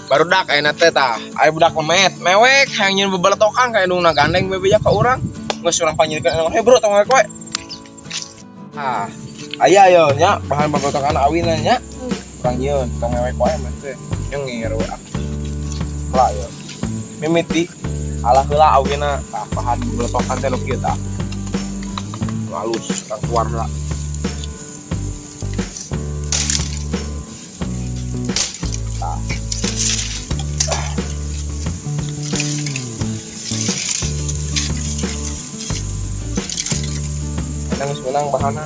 Barudak ayeuna teh tah. Aya budak lemet, mewek hayang nyieun bebeletokan ka indungna gandeng bebeja ka urang. Geus urang panyieunkeun, "Hei bro, tong we." Ah, aya yo nya bahan bebeletokan awina nya. Urang nyieun tong mewek wae mah teh. Nyengir we ah. Lah yo. Mimiti alah heula awina tah bahan bebeletokan teh nu kieu tah. Nu alus urang keluar heula. Tah. Kadang geus meunang bahanna.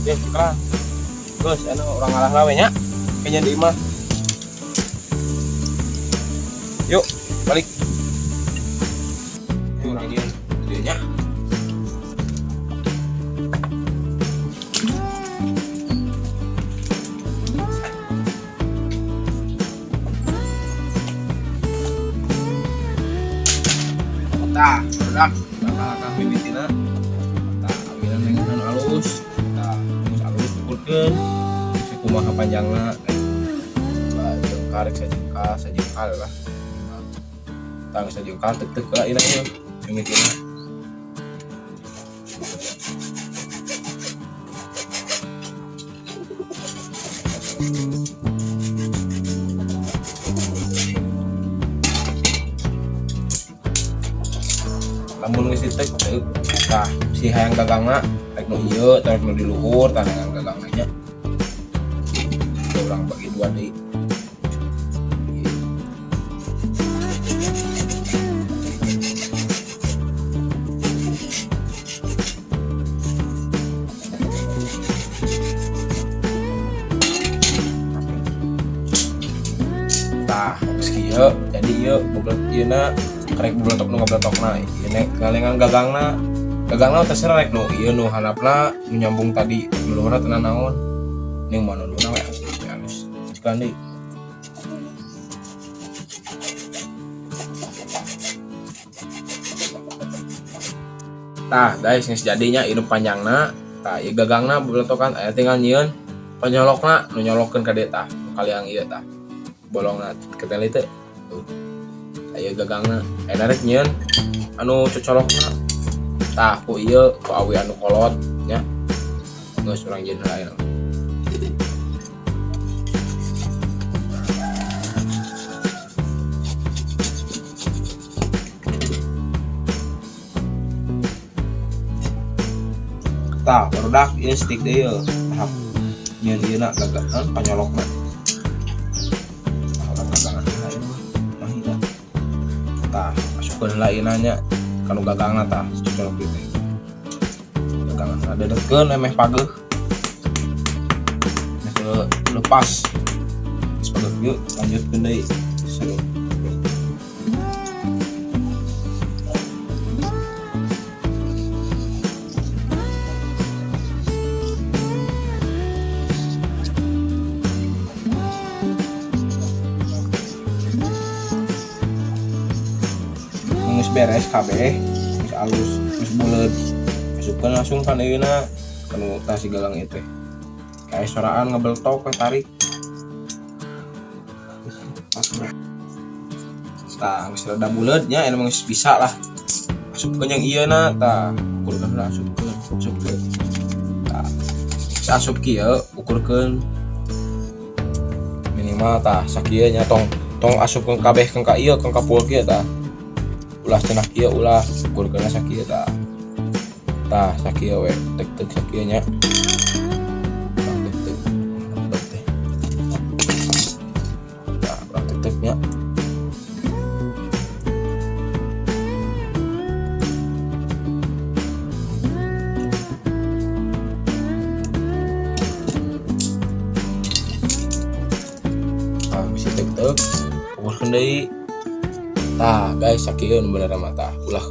Ye, cikeran. Geus anu urang ngalah we nya. Kayaknya di imah. Yuk, balik. Yuk, urang nyieun dieu nya. Tah, budak, bakal akan mimitina. Tah, awina nengahan alus. Tah, geus alus ukurkeun. Si kumaha panjangna. Lah, jengkal rek sajengkal, sajengkal lah. Tah, geus sajengkal tek-tek lah ieu ieu mimitina. Lamun geus ditek tek, tah si hayang gagangna rek nu ieu tah rek nu di luhur tah hayang gagangna nya. Urang bagi dua deui. Tah, geus kieu jadi ieu bebelet ieu na karek bebeletok nu ngabeletokna ieu nek ngalengan gagangna. Gagangna terserah rek nu ieu nu handapna nu nyambung tadi nu luhurna teu naon. Ning mah nu luhurna we halus. Cikelan deui. Tah, guys, geus jadinya ieu nu panjangna. Tah, ieu gagangna bebeletokan aya tinggal nyieun panyolokna nu nyolokeun ka dieu tah, nu kaliang ieu tah. Bolongna keteli teh. Tuh. Aya gagangna, aya rek nyieun anu cocolokna. Tah, ku ieu ku awi anu kolot nya. Geus urang nyieun heula ieu. Tah, barudak ieu stick deui ieu. Tahap nyieun ieu na gagagan panyolokna. Tah, urang gagangan heula ieu mah. Mahina. Tah, masukkeun heula ieu nya kanu gagangna tah, cocolok ieu teh. Gagangan heula dedetkeun meh pageuh. Meh teu lepas. Geus pageuh ieu lanjutkeun deui. Seru. Geus beres kabeh, geus alus, geus buleut. Masukkeun langsung kan ieuna kanu tah si gagang ieu teh. Kayak soraan ngebeltok we tarik. Tah, geus rada buleut nya, emang geus bisa lah. Asupkeun yang ieu na tah, ukurkeun heula asupkeun, asupkeun. Tah, geus asup kieu ukurkeun. Minimal tah sakieu nya tong tong asupkeun kabeh keun ka ieu keun ka pul kieu tah. Ulah cenah kieu ulah ukurkeunna sakieu tah. Tah sakieu we tek-tek sakieu nya. Tah tek-tek. Tek teh. Tah urang tek-tek nya. Tah geus tek-tek ukurkeun deui. Tah guys sakieu nu bener mah tah ulah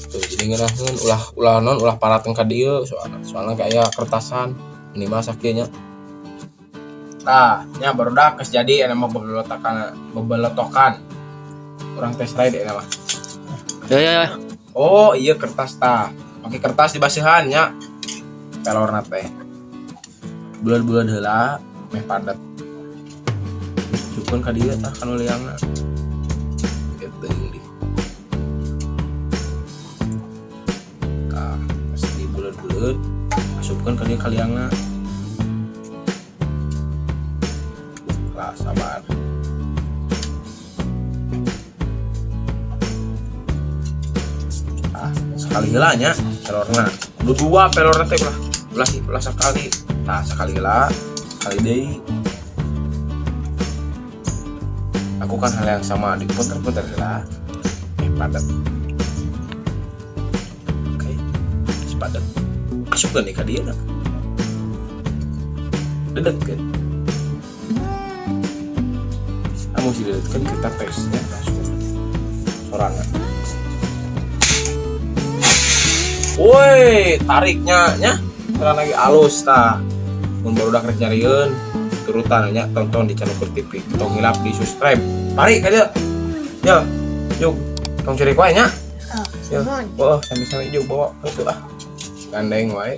tuh jadi ngeunaheun ulah ulah non ulah parateng ka dieu soalna soalna kayak kertasan minimal sakieu nya. Tah nya barudak geus jadi eta mah bebeletokan bebeletokan. Urang tes ride eta mah. Ya ya ya. Oh iya kertas tah. Pakai kertas dibaseuhan nya. Pelorna teh. Bulan-bulan heula meh padat. Asupkeun ka dieu tah, kana liangna. Gitu di. Tah, pas dibulet-bulet, asupkeun ka dieu ka liangna. Lah, sabar. Ah, sekali heula nya pelorna. Kudu dua pelorna teh ulah. Ulah sih, ulah sekali. Tah, sekali heula, sekali deui. Lakukan hal yang sama, diputer-puter heula. Padat. Oke, geus padat. Asupkeun deui ka dieu na. Dedetkeun. Amun si dedetkeun kita tesnya langsung sorangan. Woi, tariknya nya. Terang lagi alus tah. Mun barudak rek nyarieun turutan nya, tonton di channel TV. Tong hilap di subscribe. Mari ka dieu. Yo, yuk. Tong ceurik wae nya. Oh, Ya. nuhun. Oh, sami-sami, yuk bawa itu ah. Gandeng wae.